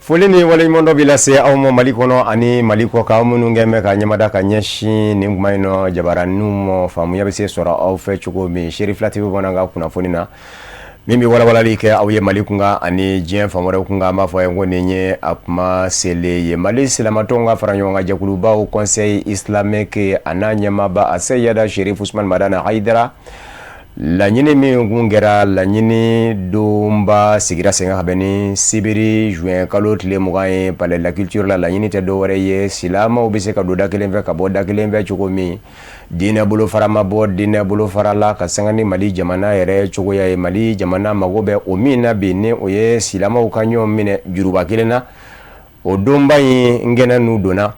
Foli ni waleɲumandɔn bɛ lase aw ma Mali kɔnɔ ani Mali kɔkan, aw minnu kɛn bɛ ka ɲɛmada ka ɲɛsin nin kuma in nɔ jabaraninw ma, faamuya bɛ se sɔrɔ aw fɛ cogo min. Seri Fila TV bamanankan kunnafoni na min bɛ walawalali kɛ aw ye Mali kunkan ani diɲɛ fan wɛrɛw kunkan, an b'a fɔ a ye ko nin ye a kuma selen ye. Mali silamatɔnw ka fara ɲɔgɔn kan jɛkuluba Haut Conseil islamique, a n'a ɲɛmaaba Aseyida Sherif Usman Madani Hayidara, laɲini min kun kɛra laɲini donba sigira sen kan ka bɛn ni sibiri juin kalo tile 20 ye Palais de la Culture la. Laɲini tɛ dɔwɛrɛ ye, silamɛw bɛ se ka don da kelen fɛ ka bɔ da kelen fɛ cogo min, diinɛ bolofara ma bɔ diinɛ bolofara la, ka sanga ni Mali jamana yɛrɛ cogoya ye. Mali jamana mago bɛ o min na bi, ni o ye silamɛw ka ɲɔgɔn minɛ juruba kelen na. O donba in kɛnɛ n'u donna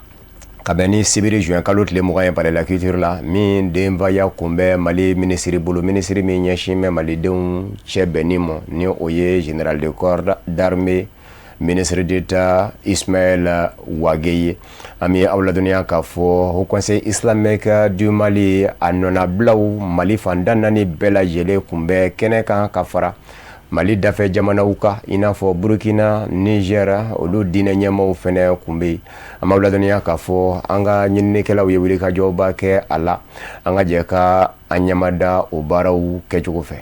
ka bɛn ni sibiri juin kalo tile 20 ye Palais de la Culture la, min denbaya kun bɛ Mali minisiri bolo, minisiri min ɲɛsin bɛ malidenw cɛ bɛnni ma, ni o ye général de corps d'armée, ministre d'État Ismaël Wagué ye. An bɛ aw ladɔnniya k'a fɔ Haut Conseil islamique du Mali a nɔnabilaw Mali fan tan naani bɛɛ lajɛlen kun bɛ kɛnɛ kan, ka fara Mali dafɛ jamanaw kan, i n'a fɔ Burukina, Niger, olu diinɛ ɲɛmaaw fɛnɛ kun bɛ yen. An b'aw ladɔnniya k'a fɔ an ka ɲininikɛlaw ye wulikajɔba kɛ a la. An ka jɛ ka an ɲɛmada o baaraw kɛcogo fɛ.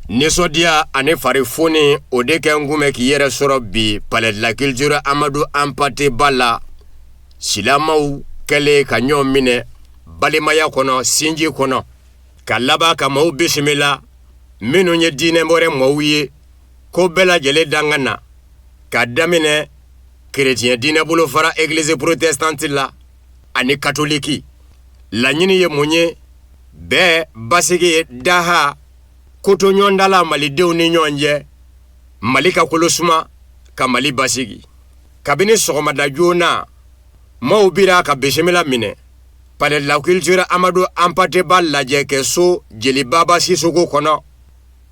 Nisɔndiya ani farifoni, o de kɛ n kun bɛ k'i yɛrɛ sɔrɔ bi Palais de la Culture Amadou Hampâté Bâ la, silamɛw kɛlen ka ɲɔgɔn minɛ balimaya kɔnɔ, sinji kɔnɔ, ka laban ka maaw bisimila minnu ye diinɛ wɛrɛ maaw ye, ko bɛɛ lajɛlen dan ka na, ka daminɛ kerecɛn diinɛ bolofara église protestante la ani katoliki. Laɲini ye mun ye? Bɛɛ basigi, daha kotoɲɔgɔndala malidenw ni ɲɔgɔn cɛ, Mali ka kolo suma, ka Mali basigi. Kabini sɔgɔmada joona, maaw bira ka bisimila minɛ Palais de la Culture Amadou Hampâté Bâ lajɛkɛso Jeli Baba Sisoko kɔnɔ.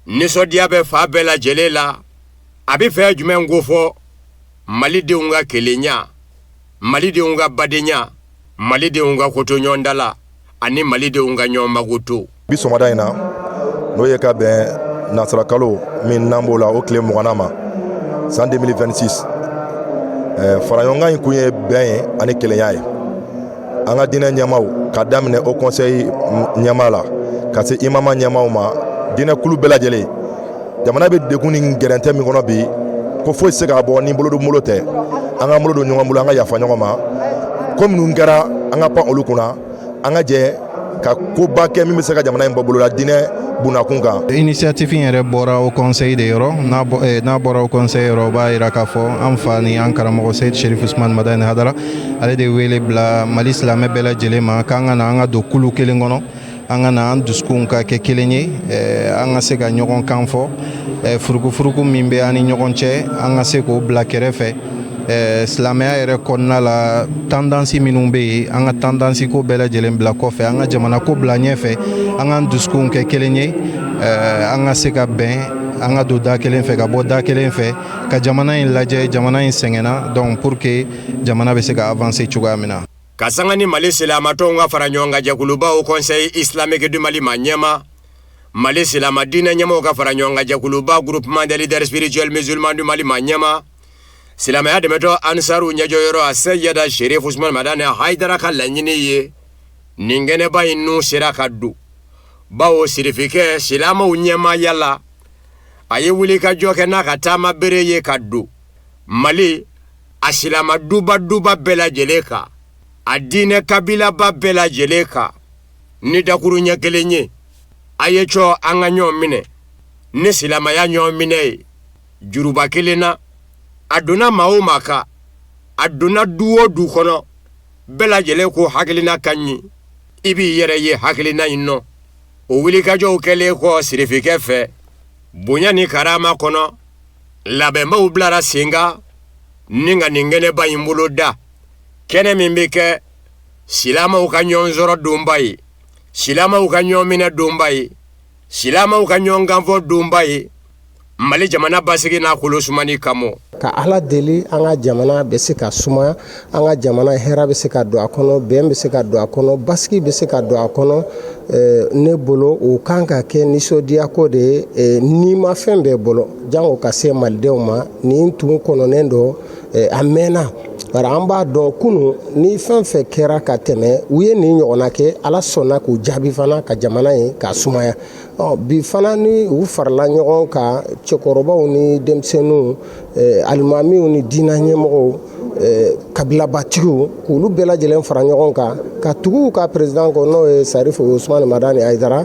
Nisɔndiya bɛ fa bɛɛ lajɛlen la. A bɛ fɛn jumɛn ko fɔ? Malidenw ka kelenya, malidenw ka badenya, malidenw ka kotoɲɔgɔndala ani malidenw ka ɲɔgɔn makoto. Bi sɔgɔmada in na, n'o ye ka bɛn nasara kalo min n'an b'o la, o tile 20nan ma, san 2026, faraɲɔgɔnkan in kun ye bɛn ye ani kelenya ye. An ka diinɛ ɲɛmaaw, ka daminɛ Haut Conseil ɲɛmaa la ka se imama ɲɛmaaw ma, diinɛ kulu bɛɛ lajɛlen, jamana bɛ degun ni gɛrɛntɛ min kɔnɔ bi, ko foyi tɛ se k'a bɔ ni bolo don bolo tɛ. An ka bolo don ɲɔgɔn bolo, an ka yafa ɲɔgɔn ma. Ko minnu kɛra, an ka pan olu kunna, an ka jɛ ka koba kɛ min bɛ se ka jamana in bɔ bolo la diinɛ bunakun kan. Initiative in yɛrɛ bɔra Haut Conseil de yɔrɔ. N'a bɔra Haut Conseil yɔrɔ, o b'a yira k'a fɔ an fa ni an karamɔgɔ Seyid Sherif Usman Madani Hadara, ale de wele bila Mali silamɛ bɛɛ lajɛlen ma k'an ka na, an ka don kulu kelen kɔnɔ, an ka na an dusukunw ka kɛ kelen ye, an ka se ka ɲɔgɔn kan fɔ, furukufuruku min bɛ an ni ɲɔgɔn cɛ, an ka se k'o bila kɛrɛfɛ. Silamɛya yɛrɛ kɔnɔna la, tendance minnu bɛ yen, an ka tendance ko bɛɛ lajɛlen bila kɔfɛ, an ka jamana ko bila ɲɛfɛ, an k'an dusukunw kɛ kelen ye, an ka se ka bɛn, an ka don da kelen fɛ ka bɔ da kelen fɛ, ka jamana in lajɛ. Jamana in sɛgɛnna, donc pour que jamana bɛ se ka avancer cogoya min na. Ka sanga ni Mali silamatɔnw ka fara ɲɔgɔn kan jɛkuluba Haut Conseil islamique du Mali ma ɲɛma, Mali silama diinɛ ɲɛmɔgɔw ka fara ɲɔgɔn kan jɛkuluba Groupement des leaders spirituels musulmans du Mali ma ɲɛma, silamɛya dɛmɛtɔ Ansaru ɲɛjɔyɔrɔ a Seyida Sherif Usman Madani Hayidara ka laɲini ye nin kɛnɛba in n'u sera ka don, bawo sirifikɛ silamɛw ɲɛmaaya la, a ye wulikajɔ kɛ n'a ka taama bere ye ka don Mali a silama duba duba bɛɛ lajɛlen kan, a diinɛ kabilaba bɛɛ lajɛlen kan ni dakuruɲɛ kelen ye: a ye cɔ an ka ɲɔgɔn minɛ ni silamɛya ɲɔgɔn minɛ ye juruba kelen na. A donna maa o maa kan, a donna du o du kɔnɔ, bɛɛ lajɛlen ko hakilina ka ɲi, i b'i yɛrɛ ye hakilina in nɔ. O wulikajɔw kɛlen kɔ sirifikɛ fɛ bonya ni karama kɔnɔ, labɛnbaw bilara sen kan ni ka nin kɛnɛba in bolo da, kɛnɛ min bɛ kɛ silamɛw ka ɲɔgɔn sɔrɔ donba ye, silamɛw ka ɲɔgɔn minɛ donba ye, silamɛw ka ɲɔgɔn kanfɔ donba ye, Mali jamana basigi n'a kolo sumani kama. Ka Ala deli, an ka jamana bɛ se ka suma, an ka jamana hɛrɛ bɛ se ka don a kɔnɔ, bɛn bɛ se ka don a kɔnɔ, basigi bɛ se ka don a kɔnɔ. Ne bolo, o kan ka kɛ nisɔndiyako de ye nimafɛn bɛɛ bolo, jango ka se malidenw ma. Nin tun kɔnɔnen don. A mɛnna, bari an b'a dɔn kunun ni fɛn fɛn kɛra ka tɛmɛ, u ye nin ɲɔgɔnna kɛ, Ala sɔnna k'u jaabi fana ka jamana ye k'a sumaya. Ɔ bi fana, ni u farala ɲɔgɔn kan, cɛkɔrɔbaw ni denmisɛnninw, alimamiw ni diinɛ ɲɛmɔgɔw, kabilabatigiw, k'olu bɛɛ lajɛlen fara ɲɔgɔn kan ka tugu ka président kɔ, n'o ye Sarifu Usumani Madani Hayidara,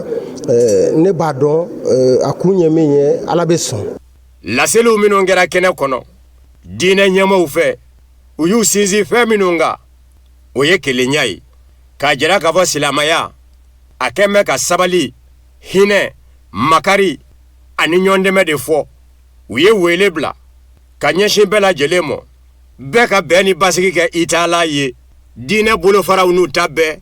ne b'a dɔn a kun ye min ye, Ala bɛ sɔn. Laseliw minnu kɛra kɛnɛ kɔnɔ diinɛ ɲɛmaaw fɛ, u y'u sinsin fɛn minnu kan, o ye kelenya ye, k'a jira k'a fɔ silamɛya a kɛn bɛ ka sabali, hinɛ, makari ani ɲɔgɔndɛmɛ de fɔ. U ye wele bila ka ɲɛsin bɛɛ lajɛlen ma, bɛɛ ka bɛn ni basigi kɛ i taala ye. Diinɛ bolofaraw n'u ta bɛɛ,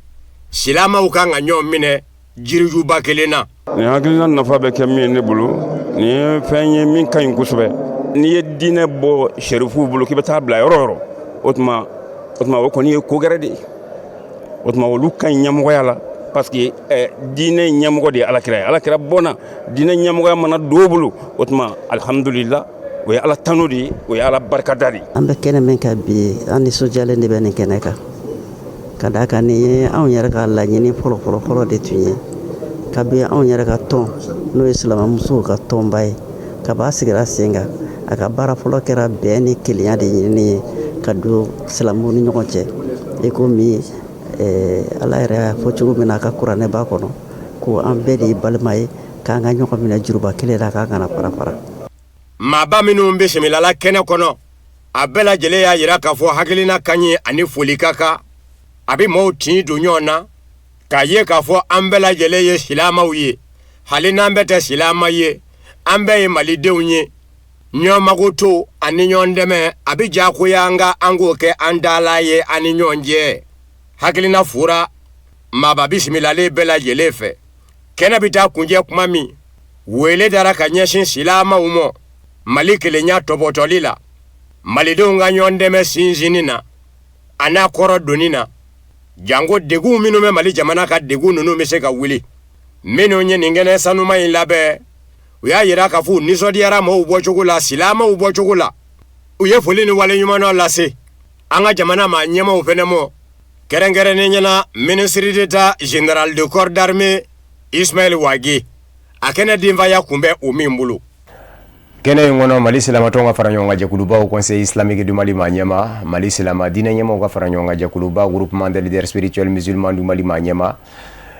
silamɛw kan ka ɲɔgɔn minɛ jirijuba kelen na. Nin hakilina nafa bɛ kɛ min ye ne bolo, nin ye fɛn ye min ka ɲi kosɛbɛ. N'i ye diinɛ bɔ sɛrifuw bolo k'i bɛ taa bila yɔrɔ yɔrɔ, o tuma o kɔni ye ko gɛrɛ de ye. O tuma olu ka ɲi ɲɛmɔgɔya la, parce que diinɛ ɲɛmɔgɔ de ye Alakira ye. Alakira bɔnna diinɛ ɲɛmɔgɔya mana don o bolo, o tuma alihamudulila, o ye Ala tanu de ye, o ye Ala barikada de ye. An bɛ kɛnɛ min kan bi, an nisɔndiyalen de bɛ nin kɛnɛ kan, ka d'a kan nin ye anw yɛrɛ ka laɲini fɔlɔ fɔlɔ fɔlɔ de tun ye. Kabi anw yɛrɛ ka tɔn, n'o ye silamɛmusow ka tɔnba ye, kaba sigira sen kan, a ka baara fɔlɔ kɛra bɛn ni kelenya de ɲinini ye ka don silamɛw ni ɲɔgɔn cɛ, i komi Ala yɛrɛ y'a fɔ cogo min na a ka kuranɛba kɔnɔ ko an bɛɛ de ye balima ye, k'an ka ɲɔgɔn minɛ juruba kelen la, k'an kana fara fara. Maaba minnu bisimilala kɛnɛ kɔnɔ, a bɛɛ lajɛlen y'a jira k'a fɔ hakilina ka ɲi ani foli ka kan. A bɛ maaw tin don ɲɔgɔn na k'a ye k'a fɔ an bɛɛ lajɛlen ye silamɛw ye. Hali n'an bɛɛ tɛ silamɛ ye, an bɛɛ ye malidenw ye. Ɲɔgɔn mago to ani ɲɔgɔn dɛmɛ, a bɛ diyagoya an ka an k'o kɛ an dala ye an ni ɲɔgɔn cɛ. Hakilina fora maaba bisimilalen bɛɛ lajɛlen fɛ. Kɛnɛ bɛ taa kuncɛ kuma min, wele dara ka ɲɛsin silamɛw ma Mali kelenya tɔbɔtɔli la, malidenw ka ɲɔgɔn dɛmɛ sinsinni na a n'a kɔrɔ donni na, janko degun minnu bɛ Mali jamana ka, degun ninnu bɛ se ka wuli. Minnu ye nin kɛnɛ sanuma in labɛn, u y'a jira k'a fɔ u nisɔndiyara maaw bɔcogo la, silamɛw bɔcogo la. U ye foli ni waleɲumandɔn lase an ka jamana maa ɲɛmaaw fɛnɛ ma, kɛrɛnkɛrɛnnen na ministre d'État, général de corps d'armée Ismaël Wagué, a kɛnɛ denfaya kun bɛ o min bolo. Kɛnɛ in kɔnɔ, Mali silamatɔnw ka fara ɲɔgɔn kan jɛkuluba, Conseil islamique du Mali maa ɲɛma, Mali silama diinɛ ɲɛmaw ka fara ɲɔgɔn kan jɛkuluba, Groupement des leaders spirituels musulmans du Mali maa ɲɛma,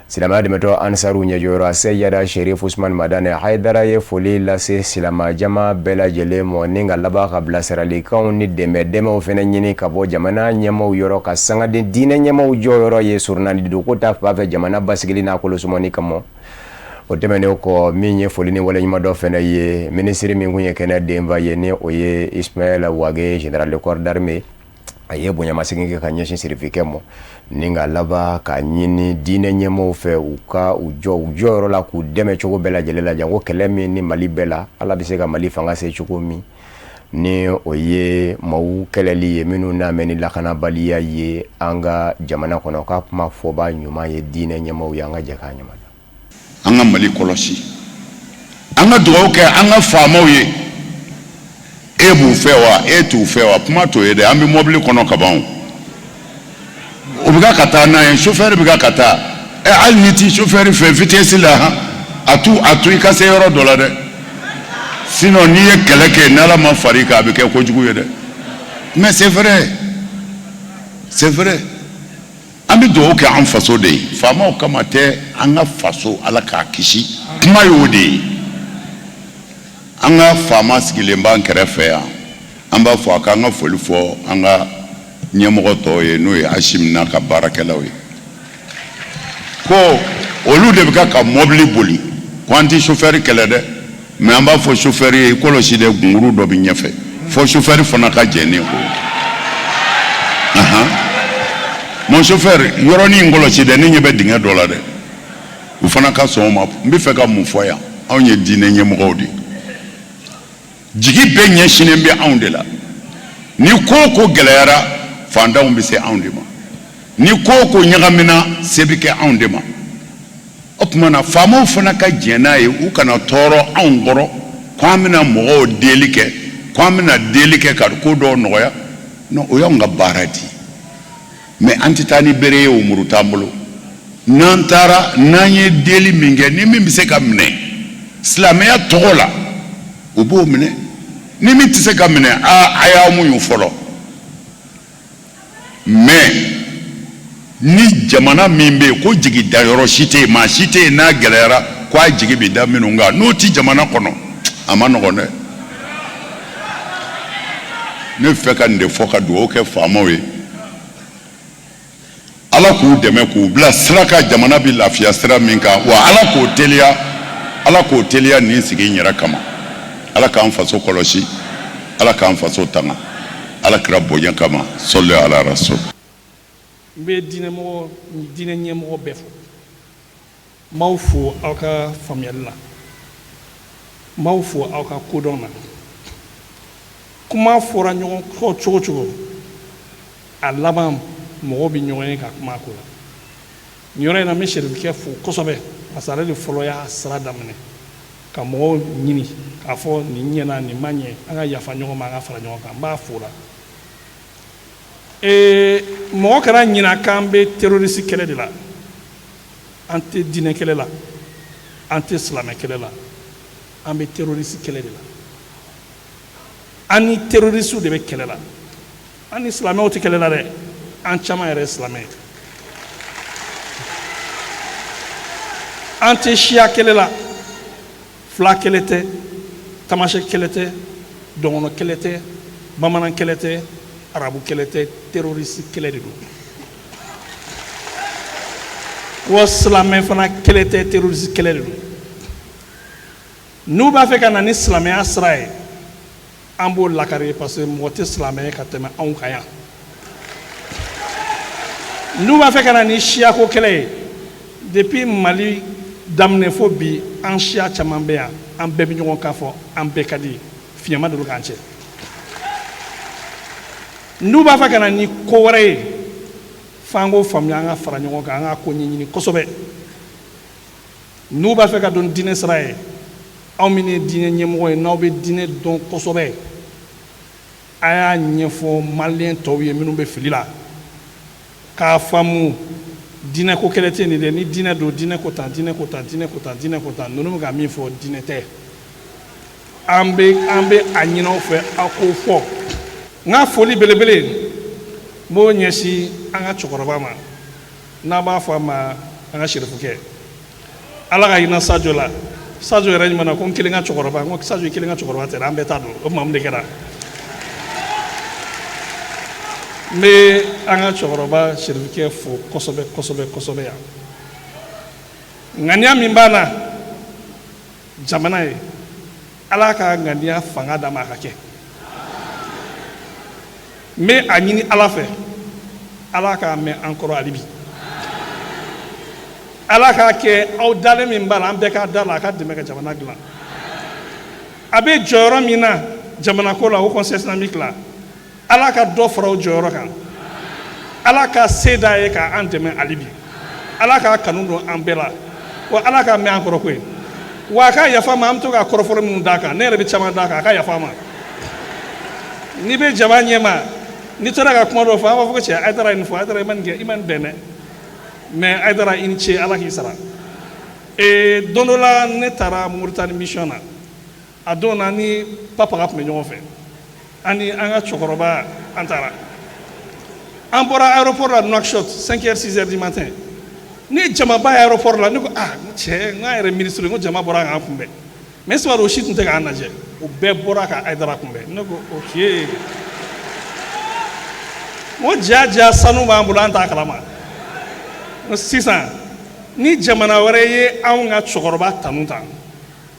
silamɛya dɛmɛtɔ Ansaru ɲɛjɔyɔrɔ Seyida Sherif Usman Madani Hayidara ye foli lase silama jama bɛɛ lajɛlen ma, ni ka laban ka bilasiralikanw ni dɛmɛ dɛmɛw fɛnɛ ɲini ka bɔ jamana ɲɛmaw yɔrɔ, ka sangaden diinɛ ɲɛmaw jɔyɔrɔ ye surunani don ko ta fan fɛ jamana basigili n'a kolosumani kama. O tɛmɛnen kɔ, min ye foli ni waleɲumandɔn fɛnɛ ye, minisiri min kun ye kɛnɛ denba ye, ni o ye Ismaël Wagué, général de corps d'armée, a ye bonyamasegin kɛ ka ɲɛsin sirifikɛ ma, ni ka laban ka ɲini diinɛ ɲɛmɔgɔw fɛ, u ka u jɔ u jɔyɔrɔ la k'u dɛmɛ cogo bɛɛ lajɛlen la, janko kɛlɛ min ni Mali bɛɛ la, Ala bɛ se ka Mali fanga se cogo min, ni o ye maaw kɛlɛli ye minnu n'a mɛn ni lakanabaliya ye an ka jamana kɔnɔ. K'a kuma fɔba ɲuman ye diinɛ ɲɛmɔgɔw ye. An ka jɛ k'a ɲuman. An ka Mali kɔlɔsi, an ka dugawu kɛ an ka faamaw ye. E b'u fɛ wa, e t'u fɛ wa, kuma t'o ye dɛ. An bɛ mɔbili kɔnɔ kaban, o bɛ ka taa n'a ye, chauffeur bɛ ka taa. Ɛ, hali n'i ti chauffeur fɛ, vitesse la han, a to i ka se yɔrɔ dɔ la dɛ. Sinon n'i ye kɛlɛ kɛ, n'Ala ma far'i kan, a bɛ kɛ kojugu ye dɛ. Mais c'est vrai, c'est vrai, an bɛ dugawu kɛ an faso de ye, faamaw kama tɛ. An ka faso, Ala k'a kisi, kuma y'o de ye. An ka faama sigilen b'an kɛrɛfɛ yan, an b'a fɔ a k'an ka foli fɔ an ka ɲɛmɔgɔ tɔw ye, n'o ye Asimi n'a ka baarakɛlaw ye, ko olu de bɛ ka mɔbili boli, ko an tɛ chauffeur kɛlɛ dɛ, mais an b'a fɔ chauffeur ye, i kɔlɔsi dɛ, gunguru dɔ bɛ ɲɛfɛ, fɔ chauffeur fana ka jɛn ni o ye. Mon chauffeur, yɔrɔnin in kɔlɔsi dɛ, ne ɲɛ bɛ dingɛ dɔ la dɛ. U fana ka sɔn o ma. N bɛ fɛ ka mun fɔ yan? Anw ye diinɛ ɲɛmɔgɔw de ye, jigi bɛɛ ɲɛsinnen bɛ anw de la. Ni ko o ko gɛlɛyara, fantanw bɛ se anw de ma. Ni ko o ko ɲagamina, se bɛ kɛ anw de ma. O tuma na, faamaw fana ka jɛn n'a ye, u kana tɔɔrɔ anw kɔrɔ ko an bɛna mɔgɔw deli kɛ, ko an bɛna deli kɛ ka ko dɔw nɔgɔya. Non, o y'anw ka baara di, mais an tɛ taa ni bere ye, o muru t'an bolo. N'an taara, n'an ye deli min kɛ, ni min bɛ se ka minɛ silamɛya tɔgɔ la, o b'o minɛ. Ni min tɛ se ka minɛ, aa, a y'aw muɲu fɔlɔ. Mais ni jamana min bɛ yen ko jigi dayɔrɔ si tɛ yen, maa si tɛ yen, n'a gɛlɛyara ko a jigi bɛ da minnu kan, n'o ti jamana kɔnɔ, a ma nɔgɔn dɛ. Ne bɛ fɛ ka nin de fɔ ka dugawu kɛ faamaw ye, Ala k'u dɛmɛ k'u bila sira kan, jamana bɛ lafiya sira min kan. Wa Ala k'o teliya, Ala k'o teliya nin sigi in yɛrɛ kama. Ala k'an faso kɔlɔsi, Ala k'an faso tanga, Ala kira bonya kama. Sɔli ala rasul. N bɛ diinɛmɔgɔ, diinɛ ɲɛmɔgɔ bɛɛ fo. N b'aw fo aw ka faamuyali la, n b'aw fo aw ka kodɔn na. Kuma fɔra ɲɔgɔn kɔ cogo cogo, a laban mɔgɔw bɛ ɲɔgɔn ye ka kuma a ko la. Nin yɔrɔ in na, n bɛ sɛrifikɛ fo kosɛbɛ, parce que ale de fɔlɔ y'a sira daminɛ ka mɔgɔw ɲini k'a fɔ nin ɲɛna, nin ma ɲɛ, an ka yafa ɲɔgɔn ma, an ka fara ɲɔgɔn kan. N b'a fo la. Mɔgɔ kana ɲina k'an bɛ terroriste kɛlɛ de la. An tɛ diinɛ kɛlɛ la, an tɛ silamɛ kɛlɛ la, an bɛ terroriste kɛlɛ de la. An ni terroriste de bɛ kɛlɛ la, an ni silamɛw tɛ kɛlɛ la dɛ. An caman yɛrɛ ye silamɛ ye. An tɛ siya kɛlɛ la, fila kɛlɛ tɛ, tamasɛ kɛlɛ tɛ, dɔgɔnɔ kɛlɛ tɛ, bamanan kɛlɛ tɛ, arabu kɛlɛ tɛ, terroriste kɛlɛ de don. Wa silamɛ fana kɛlɛ tɛ, terroriste kɛlɛ de don. N'u b'a fɛ ka na ni silamɛya sira ye, an b'o lakari, parce que mɔgɔ tɛ silamɛ ye ka tɛmɛ anw kan yan. N'u b'a fɛ ka na ni siyako kɛlɛ ye, depuis Mali daminɛ fo bi, an siya caman bɛ yan, an bɛɛ bɛ ɲɔgɔn kan fɔ, an bɛɛ ka di, fiɲɛ ma deli k'an cɛ. N'u b'a fɛ ka na ni ko wɛrɛ ye, f'an k'o faamuya, an ka fara ɲɔgɔn kan, an ka ko ɲɛɲini kosɛbɛ. N'u b'a fɛ ka don diinɛ sira ye, aw minnu ye diinɛ ɲɛmɔgɔ ye, n'aw bɛ diinɛ dɔn kosɛbɛ, a y'a ɲɛfɔ maliyɛn tɔw ye minnu bɛ fili la k'a faamu. Diinɛ ko kɛlɛ tɛ nin dɛ. Ni diinɛ don, diinɛ ko tan, diinɛ ko tan, diinɛ ko tan, diinɛ ko tan, ninnu bɛ ka min fɔ, diinɛ tɛ. An bɛ a ɲini aw fɛ, aw k'o fɔ. N ka foli belebele, n b'o ɲɛsin an ka cɛkɔrɔba ma, n'an b'a fɔ a ma an ka serifukɛ, Ala ka hinɛ Sajo la. Sajo yɛrɛ ɲuman na ko n kelen ka cɛkɔrɔba. N ko Sajo, i kelen ka cɛkɔrɔba tɛ dɛ, an bɛɛ ta don. O tuma, mun de kɛra? N bɛ an ka cɛkɔrɔba serifukɛ fo kosɛbɛ kosɛbɛ kosɛbɛ yan. Ŋaniya min b'a na jamana ye, Ala ka ŋaniya fanga d'a ma a ka kɛ. N bɛ a ɲini Ala fɛ, Ala k'a mɛn an kɔrɔ hali bi. Ala k'a kɛ aw dalen min b'a la, an bɛɛ k'a da la, a ka dɛmɛ ka jamana dilan. A bɛ jɔyɔrɔ min na jamana ko la, Haut Conseil islamique la, Ala ka dɔ fara o jɔyɔrɔ kan. Ala ka se d'a ye k'an dɛmɛ hali bi. Ala k'a kanu don an bɛɛ la, wa Ala k'a mɛn an kɔrɔ koyi. Wa a ka yafa ma, an bɛ to ka kɔrɔfɔli minnu d'a kan, ne yɛrɛ bɛ caman d'a kan, a ka yafa ma. N'i bɛ jama ɲɛma, n'i tora ka kuma dɔ fɔ, an b'a fɔ ko cɛ Hayidara ye nin fɔ, Hayidara, i ma nin kɛ, i ma nin bɛn dɛ. Mais Hayidara, i ni ce, Ala k'i sara. Don dɔ la, ne taara Moritani mission na. A don na, ni Papa ka tun bɛ ɲɔgɔn fɛ, ani an ka cɛkɔrɔba. An taara, an bɔra aéroport la Nouakchott, 5 heures, 6 heures du matin. Ni jamaba ye aéroport la, ne ko ah cɛ, n k'an yɛrɛ ministre, n ko jama bɔra k'an kunbɛn. Mais saba, o si tun tɛ k'an lajɛ, o bɛɛ bɔra ka Hayidara kunbɛn. Ne ko ok, n ko ja ja, sanu b'an bolo, an t'a kalama. N ko sisan ni jamana wɛrɛ ye anw ka cɛkɔrɔba tanu tan,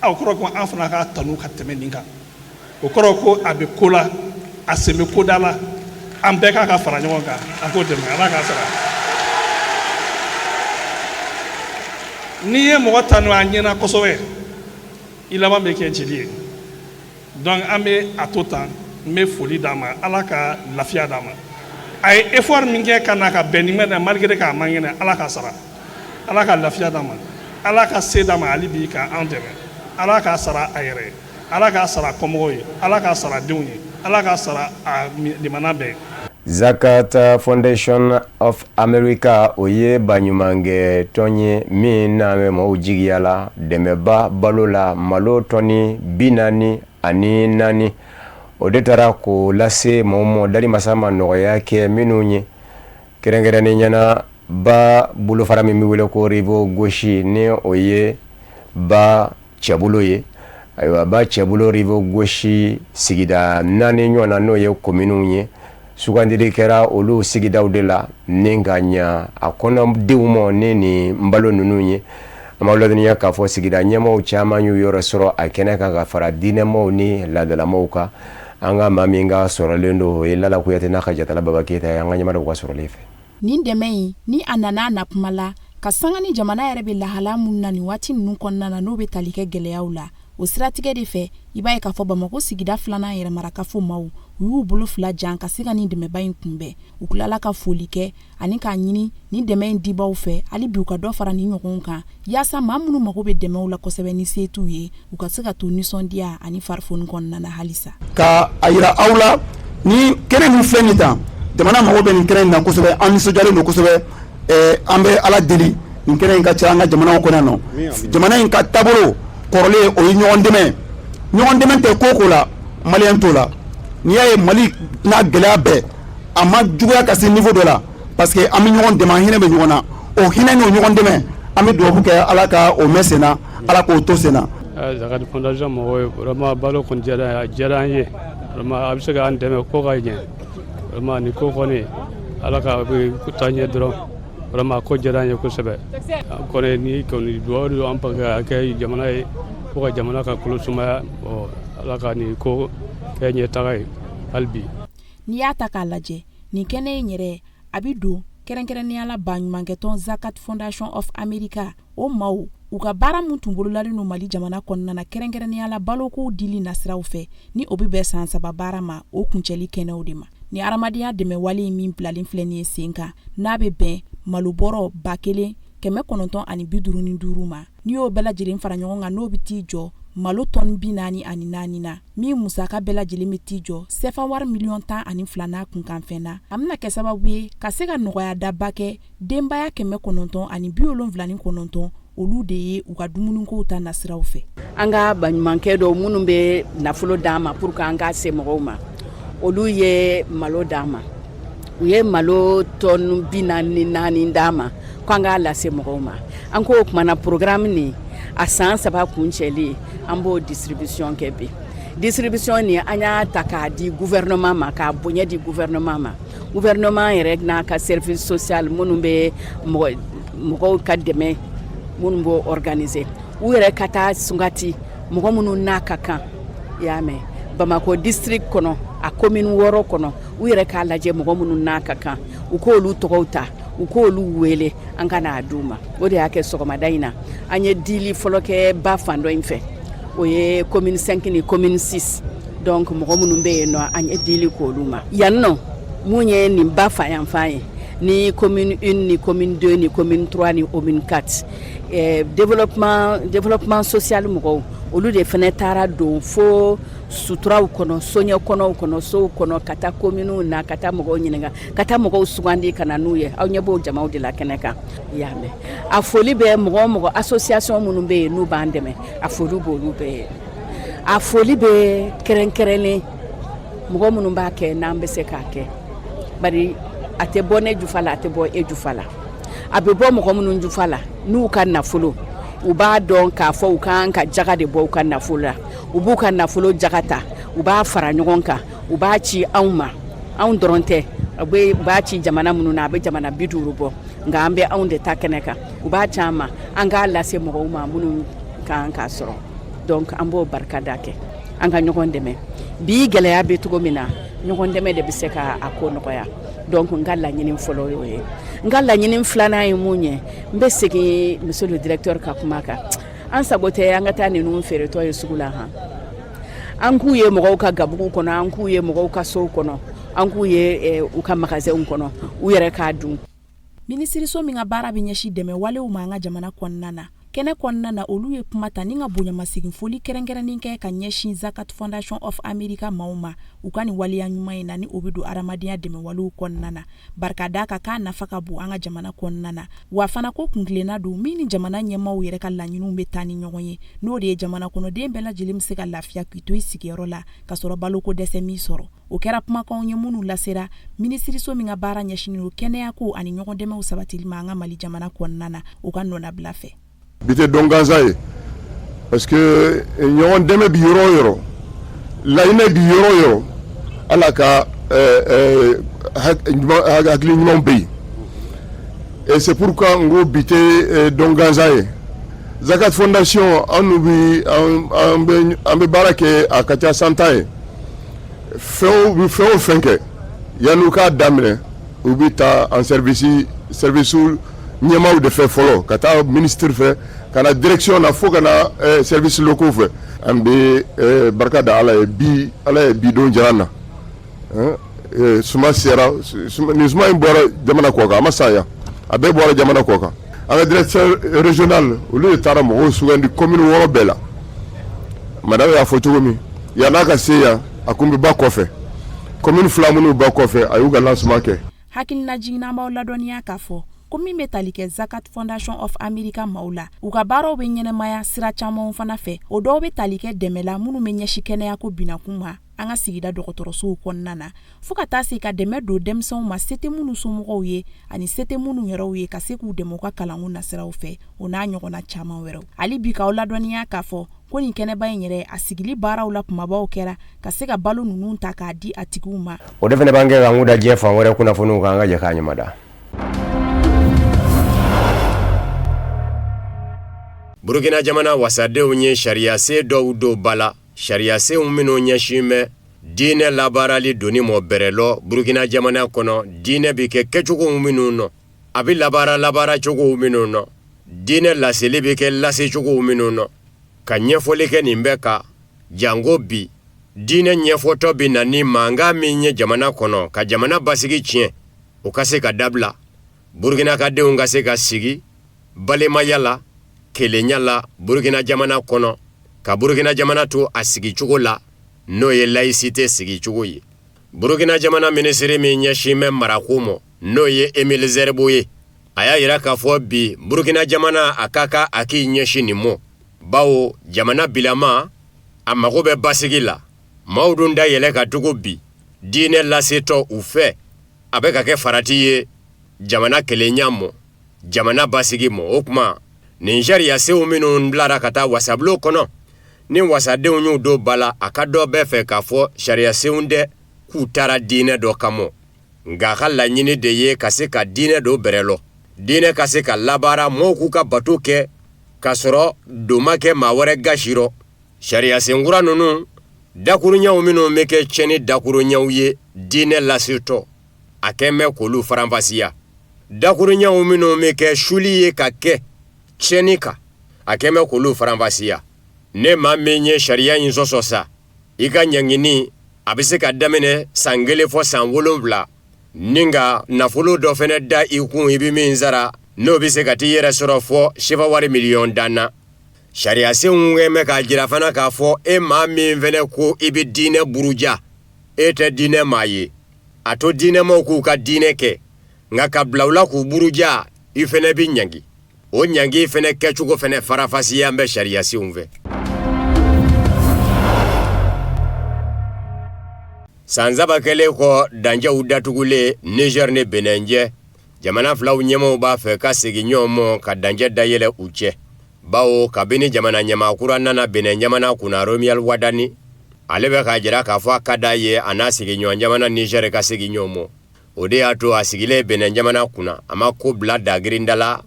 aw kɔrɔ ko an fana ka tanu ka tɛmɛ nin kan. O kɔrɔ ko a bɛ ko la, a sen bɛ ko da la. An bɛɛ k'a ka fara ɲɔgɔn kan, an k'o dɛmɛ. Ala k'a sara. N'i ye mɔgɔ tanu a ɲɛna kosɛbɛ, i laban bɛ kɛ jeli ye. Donc an bɛ a to tan. N bɛ foli d'a ma, Ala ka lafiya d'a ma. A ye effort min kɛ ka na ka bɛn ni mɛn, malgré k'a man kɛnɛ, Ala k'a sara. Ala ka lafiya d'a ma, Ala ka se d'a ma hali bi k'an dɛmɛ. Ala k'a sara a yɛrɛ ye, Ala k'a sara kɔmɔgɔw ye, Ala k'a sara denw ye, Ala k'a sara a limana bɛɛ. Zakat Foundation of America, o ye baɲumankɛ tɔn ye min n'a bɛ maaw jigiya la dɛmɛba balo la. Malo tɔni 44, o de taara k'o lase maaw ma dali masa ma nɔgɔya kɛ minnu ye, kɛrɛnkɛrɛnnen ɲɛna ba bolofara min bɛ wele ko Rive Gauche, ni o ye ba cɛbolo ye. Ayiwa, ba cɛbolo Rive Gauche sigida naani ɲɔgɔn na, n'o ye kominiw ye, sugandili kɛra olu sigidaw de la ni ka ɲa a kɔnɔdenw ma ni nin balo ninnu ye. An b'a ladɔnniya k'a fɔ sigida ɲɛmaaw caman y'u yɔrɔ sɔrɔ a kɛnɛ kan, ka fara diinɛmaw ni laadalamaw kan. An ka maa min ka sɔrɔlen don, o ye Lala Kuyate n'a ka jatala Baba Keyita ye. An ka ɲɛmaa ka sɔrɔlen fɛ. Nin dɛmɛ in ni a nana a na kuma la ka sanga ni jamana yɛrɛ bɛ lahala minnu na nin waati ninnu kɔnɔna na, n'o bɛ tali kɛ gɛlɛyaw la. O siratigɛ de fɛ, i b'a ye k'a fɔ Bamakɔ sigida filanan yɛrɛmarakafo maaw, u y'u bolo fila jan ka se ka nin dɛmɛba in kunbɛn. U tilala ka foli kɛ ani k'a ɲini nin dɛmɛ in dibaw fɛ, hali bi u ka dɔ fara nin ɲɔgɔn kan, yaasa maa minnu mago bɛ dɛmɛw la kosɛbɛ ni se t'u ye, u ka se ka to nisɔndiya ani farifoni kɔnɔna na halisa. Ka a yira aw la, ni kɛnɛ min filɛ nin tan, jamana mago bɛ nin kɛnɛ in na kosɛbɛ. An nisɔndiyalen don kosɛbɛ. An bɛ Ala deli, nin kɛnɛ in ka ca an ka jamanaw kɔnɔ yan nɔ. Jamana in ka taabolo kɔrɔlen, o ye ɲɔgɔn dɛmɛ. Ɲɔgɔn dɛmɛ tɛ ko ko la, maliyɛn t'o la. N'i y'a ye Mali n'a gɛlɛya bɛɛ, a ma juguya ka se niveau dɔ la, parce que an bɛ ɲɔgɔn dɛmɛ, an hinɛ bɛ ɲɔgɔn na. O hinɛ n'o ɲɔgɔn dɛmɛ, an bɛ dugawu kɛ Ala ka o mɛn sen na, Ala k'o to sen na. Zakat Fondation mɔgɔw ye, vraiment balo kɔni diyara an ye, a diyara an ye vraiment. A bɛ se k'an dɛmɛ ko ka ɲɛ vraiment. Nin ko kɔni, Ala ka taa ɲɛ dɔrɔn. Vraiment, a ko diyara an ye kosɛbɛ kɔni. Ni kɔni dugawu don an ka kɛ jamana ye fo ka jamana ka kolo sumaya. Ala ka nin ko kɛ ɲɛtaga ye hali bi. N'i y'a ta k'a lajɛ, nin kɛnɛ in yɛrɛ, a bɛ don kɛrɛnkɛrɛnnenya la baɲumankɛtɔn Zakat Foundation of America, o maaw u ka baara min tun bololalen don Mali jamana kɔnɔna na, kɛrɛnkɛrɛnnenya la balokow dili nasiraw fɛ, ni o bɛ bɛn san 3 baara ma, o kuncɛli kɛnɛw de ma. Ni hadamadenya dɛmɛ wale in min bilalen filɛ nin ye sen kan, n'a bɛ bɛn malobɔrɔ 1955 ma, n'i y'o bɛɛ lajɛlen fara ɲɔgɔn kan, n'o bɛ t'i jɔ malo tɔni 44 na, min musaka bɛɛ lajɛlen bɛ t'i jɔ sɛfa wari miliyɔn 12 n'a kunkanfɛn na, a bɛna kɛ sababu ye ka se ka nɔgɔya daba kɛ denbaya 979, olu de ye u ka dumunikow ta nasiraw fɛ. An ka baɲumankɛ dɔw minnu bɛ nafolo d'an ma pour que an k'a se mɔgɔw ma, olu ye malo d'an ma. U ye malo tɔni 44 d'an ma ko an k'a lase mɔgɔw ma. An ko o tuma na, programme nin a san 3 kuncɛli, an b'o distribution kɛ bi. Distribution nin, an y'a ta k'a di gouvernement ma, k'a bonya di gouvernement ma. Gouvernement yɛrɛ n'a ka service social minnu bɛ mɔgɔw ka dɛmɛ, minnu b'o organiser, u yɛrɛ ka taa sugandi mɔgɔ minnu n'a ka kan. I y'a mɛn, Bamakɔ district kɔnɔ, a commune wɔɔrɔ kɔnɔ, u yɛrɛ k'a lajɛ mɔgɔ minnu n'a ka kan, u k'olu tɔgɔw ta, u k'olu wele, an ka n'a d'u ma. O de y'a kɛ sɔgɔmada in na, an ye dili fɔlɔ kɛ ba fan dɔ in fɛ, o ye commune 5 ni commune 6. Donc mɔgɔ minnu bɛ yen nɔ, an ye dili k'olu ma yan nɔ. Mun ye nin ba fan yanfan ye, ni commune 1 ni commune 2 ni commune 3 ni commune 4, développement social mɔgɔw, olu de fana taara don fo suturaw kɔnɔ, soɲɛ kɔnɔw kɔnɔ, sow kɔnɔ, ka taa communes na, ka taa mɔgɔw ɲininka, ka taa mɔgɔw sugandi ka na n'u ye. Aw ɲɛ b'o jamaw de la kɛnɛ kan. I y'a mɛn, a foli bɛ mɔgɔ o mɔgɔ, association minnu bɛ yen n'u b'an dɛmɛ, a foli b'olu bɛɛ ye. A foli bɛ kɛrɛnkɛrɛnnen mɔgɔ minnu b'a kɛ n'an bɛ se k'a kɛ, bari a tɛ bɔ ne jufa la, a tɛ bɔ e jufa la, a bɛ bɔ mɔgɔ minnu jufa la n'u ka nafolo, u b'a dɔn k'a fɔ u kan ka jaga de bɔ u ka nafolo la. U b'u ka nafolo jaga ta, u b'a fara ɲɔgɔn kan, u b'a ci anw ma. Anw dɔrɔn tɛ, u b'a ci jamana minnu na, a bɛ jamana 50 bɔ, nka an bɛ anw de ta kɛnɛ kan. U b'a ci an ma, an k'a lase mɔgɔw ma minnu kan k'a sɔrɔ. Donc an b'o barikada kɛ, an ka ɲɔgɔn dɛmɛ. Bi gɛlɛya bɛ cogo min na, ɲɔgɔn dɛmɛ de bɛ se ka a ko nɔgɔya. Donc n ka laɲini fɔlɔ y'o ye. N ka laɲini filanan ye mun ye? N bɛ segin monsieur le directeur ka kuma kan. An sago tɛ an ka taa ninnu feeretɔ ye sugu la han. An k'u ye mɔgɔw ka gabugu kɔnɔ, an k'u ye mɔgɔw ka sow kɔnɔ, an k'u ye u ka magasinw kɔnɔ, u yɛrɛ k'a dun. Minisiriso min ka baara bɛ ɲɛsin dɛmɛ walew ma an ka jamana kɔnɔna na. Kɛnɛ kɔnɔna na, olu ye kuma ta ni ka bonyamasegin foli kɛrɛnkɛrɛnnen kɛ ka ɲɛsin Zakat Fondation of America maaw ma, u ka nin waleya ɲuman in na, ni o bɛ don adamadenya dɛmɛwalew kɔnɔna na. Barika d'a kan k'a nafa ka bon an ka jamana kɔnɔna na, wa fana ko kuntilenna don min ni jamana ɲɛmaaw yɛrɛ ka laɲiniw bɛ taa ni ɲɔgɔn ye, n'o de ye jamana kɔnɔden bɛɛ lajɛlen bɛ se ka lafiya k'i to i sigiyɔrɔ la ka sɔrɔ baloko dɛsɛ m'i sɔrɔ. O kɛra kumakanw ye minnu lasera minisiriso min ka baara ɲɛsinnen don kɛnɛyako ani ɲɔgɔndɛmɛw sabatili ma an ka Mali jamana kɔnɔna na, o ka nɔnabila fɛ. Bi tɛ don gansan ye parce que ɲɔgɔn dɛmɛ bi yɔrɔ o yɔrɔ, lahinɛ bi yɔrɔ o yɔrɔ, Ala ka hakili ɲumanw bɛ yen. Et c'est pourquoi n ko bi tɛ don gansan ye. Zakat Fondation, an n'u bi an bɛ baara kɛ, a ka ca san 10 ye. Fɛn u bɛ fɛn o fɛn kɛ, yanni u k'a daminɛ, u bɛ taa en service ɲɛmaaw de fɛ fɔlɔ, ka taa ministre fɛ, ka na direction na, fo ka na service locaux fɛ. An bɛ barika da Ala ye bi, Ala ye bi don jira an na. Suma sera, nin suma in bɔra jamana kɔ kan, a ma sa yan, a bɛɛ bɔra jamana kɔ kan. An ka directeur régional, olu de taara mɔgɔw sugandi commune 6 bɛɛ la. Madame y'a fɔ cogo min, yann'a ka se yan, a kun bɛ ba kɔfɛ, commune 2 minnu ba kɔfɛ, a y'u ka lancement kɛ. Hakililajigin na, b'aw ladɔnniya k'a fɔ ko min bɛ tali kɛ Zakat Fondation of America maaw la, u ka baaraw bɛ ɲɛnɛmaya sira camanw fana fɛ. O dɔw bɛ tali kɛ dɛmɛ la minnu bɛ ɲɛsin kɛnɛyako binakun ma an ka sigida dɔgɔtɔrɔsow kɔnɔna na, fo ka taa se ka dɛmɛ don denmisɛnw ma, se tɛ minnu somɔgɔw ye ani se tɛ minnu yɛrɛw ye, ka se k'u dɛmɛ u ka kalanko nasiraw fɛ, o n'a ɲɔgɔnna caman wɛrɛw. Hali bi, k'aw ladɔnniya k'a fɔ ko nin kɛnɛba in yɛrɛ, a sigili baaraw la kumabaw kɛra ka se ka balo ninnu ta k'a di a tigiw ma. O de fana b'an kɛ k'an kun da diɲɛ fan wɛrɛ kunnafoniw kan. An ka jɛ k'a ɲɛmada. Burukina jamana wasadenw ye sariyasen dɔw don ba la, sariyasenw minnu ɲɛsin bɛ diinɛ labaarali donni mɔ bɛrɛ lɔ Burukina jamana kɔnɔ, diinɛ bɛ kɛ kɛcogo minnu nɔ, a bɛ labaara labaara cogo minnu nɔ, diinɛ laseli bɛ kɛ lase cogo minnu nɔ, ka ɲɛfɔli kɛ nin bɛɛ kan. Janko bi diinɛ ɲɛfɔtɔ bɛ na ni mankan min ye jamana kɔnɔ, ka jamana basigi tiɲɛ, o ka se ka dabila, Burukina ka denw ka se ka sigi balimaya la, kelenya la Burukina jamana kɔnɔ, ka Burukina jamana to a sigicogo la, n'o ye laïcité sigicogo ye. Burukina jamana minisiri min ɲɛsin bɛ marako ma, n'o ye Emile Zerbo ye, a y'a yira k'a fɔ bi Burukina jamana a ka kan a k'i ɲɛsin nin mɔ, bawo jamana bilama a mago bɛ basigi la. Maaw dun da yɛlɛ ka tugu bi diinɛ lasetɔ u fɛ, a bɛ ka kɛ farati ye jamana kelenya mɔ, jamana basigi mɔ. O tuma, nin sariyasenw minnu bilara ka taa wasabulon kɔnɔ, ni wasadenw y'u don ba la, a ka dɔ bɛɛ fɛ k'a fɔ sariyasenw tɛ k'u taara diinɛ dɔ kama, nka a ka laɲini de ye ka se ka diinɛ don bɛrɛ lɔ, diinɛ ka se ka labaara, mɔɔw k'u ka bato kɛ k'a sɔrɔ don ma kɛ maa wɛrɛ gasi rɔ. Sariyasen kura ninnu dakuruɲɛw minnu bɛ kɛ tiɲɛni dakuruɲɛw ye diinɛ lasetɔ, a kɛn bɛ k'olu faranfasiya. Dakuruɲɛw minnu bɛ kɛ suli ye ka kɛ tiɲɛni kan, a kɛn bɛ k'olu faranfasiya. Ne maa min ye sariya in sɔsɔ sa, i ka ɲangini a bɛ se ka daminɛ san 1 fɔ san 7, ni ka nafolo dɔ fɛnɛ da i kun i bɛ min sara, n'o bɛ se ka t'i yɛrɛ sɔrɔ fɔ sefa wari miliyɔn 10 na. Sariyasenw kɛn bɛ k'a jira fana k'a fɔ e maa min fɛnɛ ko i bɛ diinɛ buruja, e tɛ diinɛ maa ye. A to diinɛmaw k'u ka diinɛ kɛ, nka ka bila u la k'u buruja, i fɛnɛ bɛ ɲangi. O ɲangi fɛnɛ kɛcogo fɛnɛ farafasiya bɛ sariyasenw fɛ. San 3 kɛlen kɔ dancɛw datugulen Niger ni Benin cɛ, jamana filaw ɲɛmaaw b'a fɛ ka segin ɲɔgɔn ma ka dancɛ dayɛlɛ u cɛ, bawo kabini jamana ɲɛmaa kura nana Benin jamana kunna, Romuald Wadani, ale bɛ k'a jira k'a fɔ a ka d'a ye a n'a sigiɲɔgɔn jamana Niger ka segin ɲɔgɔn ma. O de y'a to a sigilen Benin jamana kunna, a ma ko bila dagirinda la,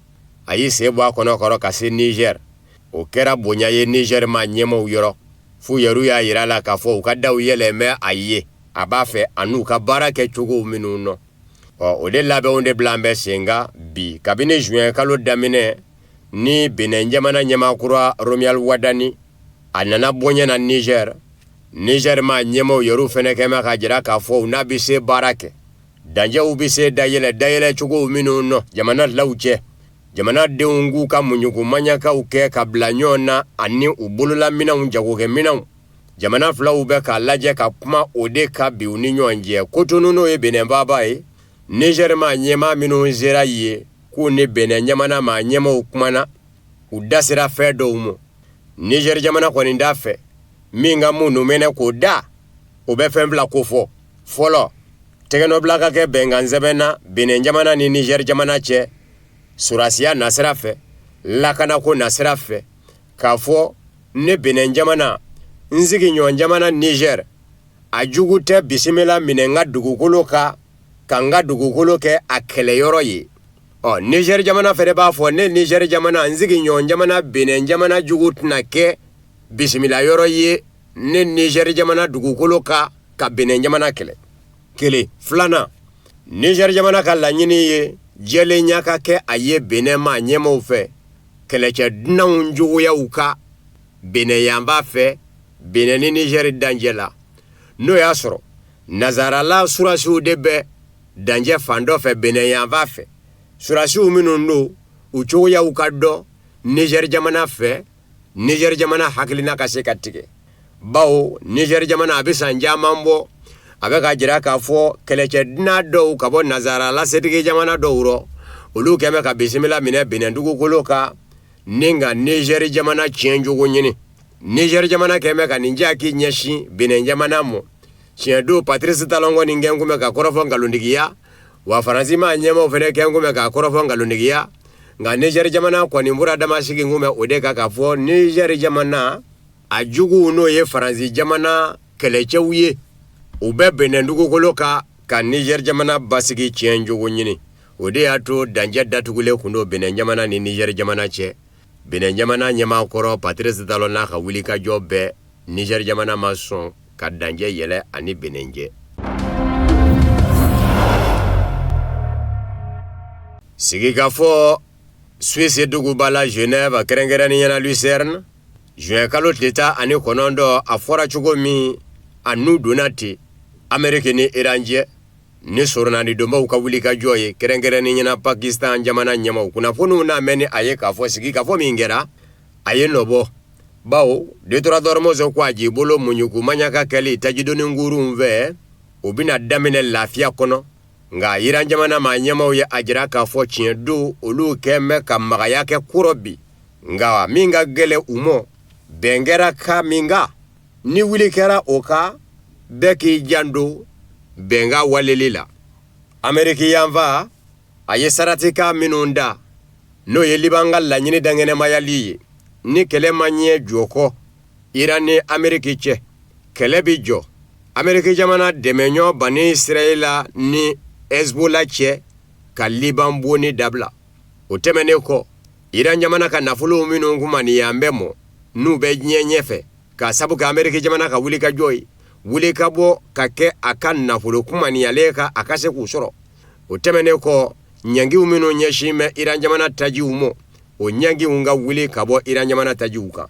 a y'i sen bɔ a kɔnɔ kɔrɔ ka se Niger. O kɛra bonya ye Niger maa ɲɛmaaw yɔrɔ, f'u yɛrɛ y'a jira a la k'a fɔ u ka daw yɛlɛn bɛ a ye, a b'a fɛ a n'u ka baara kɛ cogo minnu nɔ. Ɔ, o de labɛnw de bila an bɛ sen kan bi. Kabini juin kalo daminɛ ni Benin jamana ɲɛmaa kura Romuald Wadani a nana bonya na Niger, Niger maa ɲɛmaaw yɛrɛ fɛnɛ kɛn bɛ k'a jira k'a fɔ u n'a bɛ se baara kɛ, dancɛw bɛ se dayɛlɛ dayɛlɛ cogo minnu nɔ jamana filaw cɛ. Jamanadenw k'u ka muɲuku maɲakaw kɛ ka bila ɲɔgɔn na ani u bololaminɛnw jagokɛminɛnw. Jamana filaw bɛ k'a lajɛ ka kuma o de kan bi u ni ɲɔgɔn cɛ. Kotonu n'o ye Benɛn faaba ye, Nizɛri maa ɲɛmaa minnu sera yen k'u ni Benɛn jamana maa ɲɛmaaw kumana, u da sera fɛn dɔw ma. Nizɛri jamana kɔni t'a fɛ min ka mun mɛnɛ k'o da, o bɛ fɛn fila kofɔ. Fɔlɔ, tɛgɛnɔbila ka kɛ bɛnkansɛbɛn na Benɛn jamana ni Nizɛri jamana cɛ sɔrɔdasiya nasira fɛ, lakanako nasira fɛ, k'a fɔ ne Benɛn jamana, n sigiɲɔgɔn jamana Nizɛri, a jugu tɛ bisimila minɛ n ka dugukolo kan, ka n ka dugukolo kɛ a kɛlɛyɔrɔ ye. Ɔ Nizɛri jamana fɛnɛ b'a fɔ ne Nizɛri jamana, n sigiɲɔgɔn jamana Benɛn jamana jugu tɛna kɛ bisimila yɔrɔ ye ne Nizɛri jamana dugukolo kan ka Benɛn jamana kɛlɛ. Kelen. Filanan, Nizɛri jamana ka laɲini ye jɛlenya ka kɛ a ye Benɛn maa ɲɛmaaw fɛ kɛlɛcɛ dunanw juguyaw kan Benɛn yanfan fɛ, Benɛn ni Nizɛri dancɛ la. N'o y'a sɔrɔ nazarala surasiw de bɛ dancɛ fan dɔ fɛ Benɛn yanfan fɛ, surasiw minnu don u cogoyaw ka dɔn Nizɛri jamana fɛ, Nizɛri jamana hakilina ka se ka tigɛ. Bawo Nizɛri jamana a bɛ san caman bɔ, a bɛ k'a jira k'a fɔ kɛlɛcɛ dunan dɔw ka bɔ nazarala setigi jamana dɔw rɔ, olu kɛn bɛ ka bisimila minɛ Benɛn dugukolo kan ni ka Nizɛri jamana tiɲɛcogo ɲini. Nizɛri jamana kɛn bɛ ka nin jaki ɲɛsin Benɛn jamana ma. Tiɲɛ don, Patrice Talon kɔni kɛn kun bɛ ka kɔrɔfɔ nkalontigiya, wa Faransi maa ɲɛmaaw fɛnɛ kɛn kun bɛ k'a kɔrɔfɔ nkalontigiya. Nka Nizɛri jamana kɔni bɔra damasigi kun bɛ o de kan k'a fɔ Nizɛri jamana a juguw, n'o ye Faransi jamana kɛlɛcɛw ye, u bɛ Benɛn dugukolo kan ka Nizɛri jamana basigi tiɲɛcogo ɲini. O de y'a to dancɛ datugulen kun don Benɛn jamana ni Nizɛri jamana cɛ. Benɛn jamana ɲɛmaa kɔrɔ Patrice Talon n'a ka wulikajɔ bɛɛ, Nizɛri jamana ma sɔn ka dancɛ yɛlɛ ani Benɛn cɛ. Sigikafɔ Suisse duguba la Genève, kɛrɛnkɛrɛnnenya la Lucerne, juin kalo tile 19, a fɔra cogo min, a nu donna ten Ameriki ni Iran cɛ ni soronadidonbaw ka wulikajɔ ye, kɛrɛnkɛrɛnnenya la Pakistan jamana ɲɛmaaw. Kunnafoniw n'a mɛn ni a ye k'a fɔ sigikafɔ min kɛra, a ye nɔ bɔ, bawo détroit d'Ormuz ko a ji bolo muɲuku maɲaka kɛli tajidoni kurunw fɛ, o bɛna daminɛ lafiya kɔnɔ. Nka Iran jamana maa ɲɛmaaw ye a jira k'a fɔ tiɲɛ don, olu kɛn bɛ ka magaya kɛ ko rɔ bi, nka min ka gɛlɛn u mɔ, bɛn kɛra kan min kan, ni wuli kɛra o kan, bɛɛ k'i janto bɛnkan waleli la. Ameriki yanfan a ye saratikan minnu da, n'o ye Liban ka laɲini dankɛnɛmayali ye, ni kɛlɛ ma ɲɛ jɔ kɔ Iran ni Ameriki cɛ, kɛlɛ bɛ jɔ Ameriki jamana dɛmɛɲɔ Bani Israɛla ni Hezbollah cɛ ka Liban bonni dabila. O tɛmɛnen kɔ, Iran jamana ka nafolow minnu kunmaniyan bɛ mɔ, n'u bɛ diɲɛ ɲɛfɛ k'a sabu kɛ Ameriki jamana ka wulikajɔ ye, wuli ka bɔ ka kɛ a ka nafolo kunmaniyalen kan a ka se k'u sɔrɔ. O tɛmɛnen kɔ, ɲangiw minnu ɲɛsin bɛ Iran jamana tajiw mɔ, o ɲangiw ka wuli ka bɔ Iran jamana tajiw kan.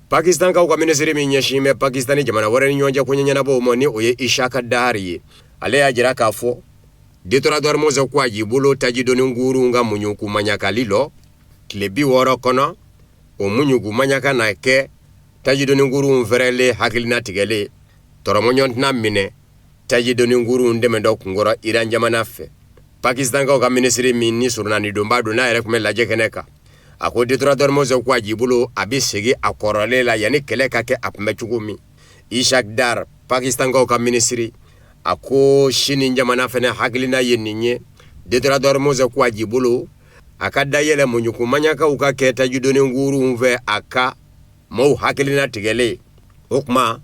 Pakistankaw ka minisiri min ɲɛsin bɛ Pakistan ni jamana wɛrɛ ni ɲɔgɔn cɛ koɲɛ ɲɛnabɔw ma, ni o ye Ishaq Dar ye, ale y'a jira k'a fɔ détroit d'Ormuz ko a ji bolo tajidoni kurunw ka muɲuku maɲakali lɔ tile 60 kɔnɔ, o muɲuku maɲaka na kɛ tajidoni kurunw fɛrɛlen hakilina tigɛlen, tɔrɔmɔɲɔgɔn tɛna minɛ tajidoni kurunw dɛmɛtɔ kunkɔrɔ Iran jamana fɛ. Pakistankaw ka minisiri min ni soronadidonba don, n'a yɛrɛ tun bɛ lajɛ kɛnɛ kan, a ko détroit d'Ormuz ko a ji bolo a bɛ segin a kɔrɔlen la yanni kɛlɛ ka kɛ a tun bɛ cogo min. Ishaq Dar, Pakistankaw ka minisiri, a ko Sini jamana fana hakilina ye nin ye, détroit d'Ormuz ko a ji bolo a ka dayɛlɛ muɲuku maɲakaw ka kɛ tajidoni kurunw fɛ a ka maaw hakilina tigɛlen. O tuma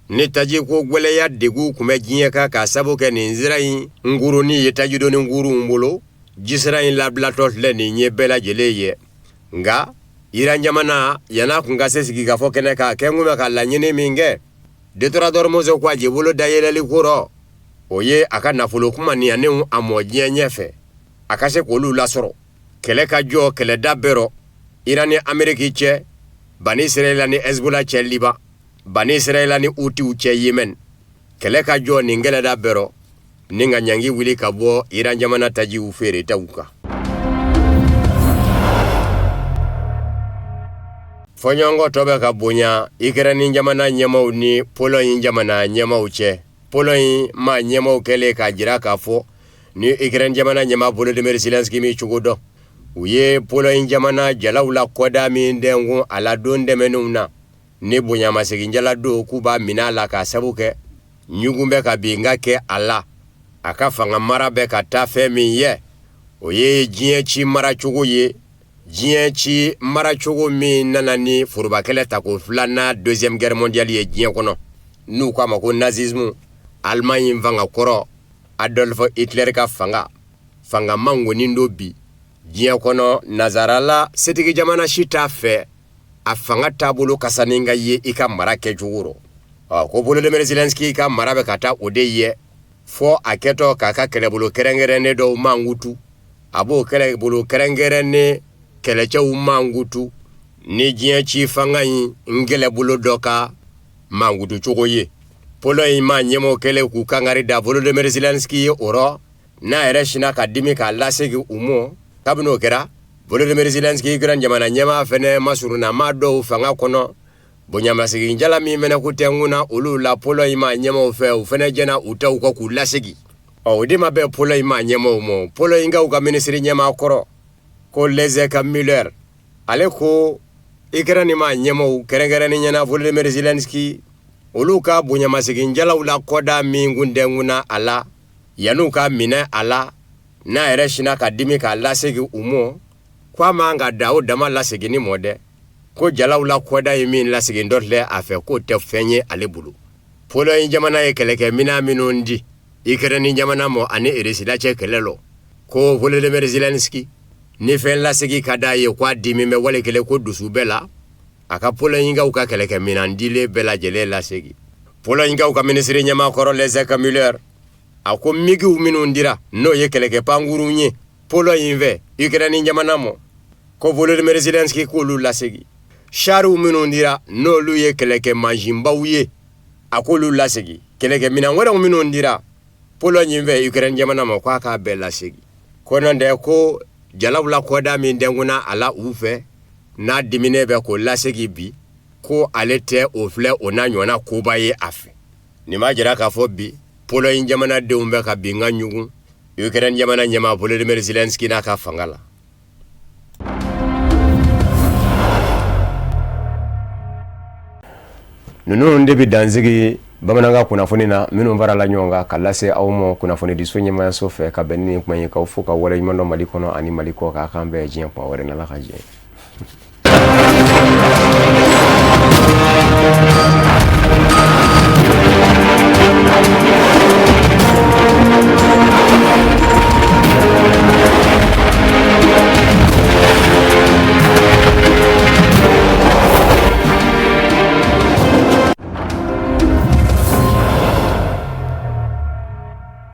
ni tajiko gwɛlɛya degun tun bɛ diɲɛ kan k'a sabu kɛ nin sira in nkurunnin ye tajidoni kurunw bolo, jisira in labilatɔ filɛ nin ye bɛɛ lajɛlen ye. Nka Iran jamana yann'a kun ka se sigikafɔ kɛnɛ kan, a kɛn kun bɛ ka laɲini min kɛ détroit d'Ormuz ko a jibolo dayɛlɛli ko rɔ, o ye a ka nafolo kumaniyanenw a mɔ diɲɛ ɲɛfɛ, a ka se k'olu lasɔrɔ. Kɛlɛ ka jɔ kɛlɛda bɛɛ rɔ Iran ni Ameriki cɛ, Bani Israɛla ni Hezbollah cɛ Liban, Bani Israɛla ni Hutiw cɛ Yemen. Kɛlɛ ka jɔ nin kɛlɛda bɛɛ rɔ ni ka ɲangi wuli ka bɔ Iran jamana tajiw feeretaw kan. Fɔɲɔgɔnkɔ tɔ bɛ ka bonya Ukraine jamana ɲɛmaaw ni Pologne jamana ɲɛmaaw cɛ. Pologne maa ɲɛmaaw kɛlen k'a jira k'a fɔ ni Ukraine jamana ɲɛmaa Volodymyr Zelensky min cogo dɔn. U ye Pologne jamana jalaw la kɔda min dɛnkun a la don tɛmɛnenw na, ni bonyamasegin-jala don k'u b'a minɛ a la k'a sabu kɛ ɲugun bɛ ka binkan kɛ a la. A ka fanga mara bɛ ka taa fɛn min ye, o ye diɲɛ ci maracogo ye. Diɲɛ ci maracogo min nana ni forobakɛlɛ tako filanan deuxième guerre mondiale ye diɲɛ kɔnɔ, n'u k'a ma ko nazisme, Allemagne fanga kɔrɔ Adolf Hitler ka fanga fanga mangonin don bi diɲɛ kɔnɔ. Nazarala setigi jamana si t'a fɛ a fanga taabolo kasanin ka ye i ka mara kɛcogo rɔ. Ɔ ko Volodymyr Zelensky ka mara bɛ ka taa o de ye, fɔ a kɛtɔ k'a ka kɛlɛbolo kɛrɛnkɛrɛnnen dɔw mankutu. A b'o kɛlɛbolo kɛrɛnkɛrɛnnen kɛlɛcɛw mankutu ni diɲɛ ci fanga in n kɛlɛbolo dɔ ka mankutu cogo ye. Pologne maa ɲɛmɔgɔ kɛlen k'u kangari da Volodymyr Zelensky ye o rɔ, n'a yɛrɛ sinna ka dimi k'a lasegin u mɔ. Kabini o kɛra, Volodymyr Zelensky, Ukraine jamana ɲɛmaa fɛnɛ masurunna maa dɔw fanga kɔnɔ, bonyamasegin jala min fɛnɛ ko tɛnkun na olu la Pologne maa ɲɛmɔgɔw fɛ, u fɛnɛ jɛna u taw kɔ k'u lasegin. Ɔ o de ma bɛn Pologne maa ɲɛmɔgɔw ma. Polognekaw ka minisiri ɲɛmaa kɔrɔ ko Leszek Miller, ale ko Ukraine maa ɲɛmɔgɔw, kɛrɛnkɛrɛnnen ɲɛna Volodymyr Zelensky, olu ka bonyamasegin jalaw la kɔda min kun dɛnkun na a la yan'u ka minɛ a la, n'a yɛrɛ sinna ka dimi k'a lasegin u mɔ, ko a man ka da o dama laseginni mɔ dɛ, ko jalaw la kɔda ye min lasegin dɔ filɛ a fɛ, k'o tɛ fɛn ye ale bolo. Pologne jamana ye kɛlɛkɛminɛn minnu di Ukraine jamana mɔ ani Russie cɛ kɛlɛ lɔ, ko Volodymyr Zelensky ni fɛn lasegin ka d'a ye, ko a dimi bɛ wale kelen ko dusu bɛɛ la, a ka Polognekaw ka kɛlɛkɛminɛn dilen bɛɛ lajɛlen lasegin. Polognekaw ka minisiri ɲɛmaa kɔrɔ Leszek Miller, a ko migiw minnu dira, n'o ye kɛlɛkɛ pankurun ye Pologne fɛ Ukraine jamana mɔ, ko Volodymyr Zelensky k'olu lasegin. Chariw minnu dira, n'olu ye kɛlɛkɛ mansinbaw ye, a k'olu lasegin. Kɛlɛkɛminɛn wɛrɛw minnu dira Pologne fɛ Ukraine jamana ma, k'a k'a bɛɛ lasegin. Ko n'o tɛ, ko jalaw la kɔda min dɛnkunna a la u fɛ, n'a diminen bɛ k'o lasegin bi, ko ale tɛ o filɛ o n'a ɲɔgɔnna koba ye a fɛ. Nin b'a jira k'a fɔ bi Pologne jamanadenw bɛ ka binkan ɲugun Ukraine jamana ɲɛmaa Volodymyr Zelensky n'a ka fanga la. Ninnu de bɛ dansigi bamanankan kunnafoni na minnu farala ɲɔgɔn kan ka lase aw ma kunnafonidiso ɲɛmaayaso fɛ ka bɛn ni nin kuma ye. K'aw fo ka waleɲuman dɔn Mali kɔnɔ ani Mali kɔ kan. K'an bɛn diɲɛ kuma wɛrɛ n'Ala ka jɛ.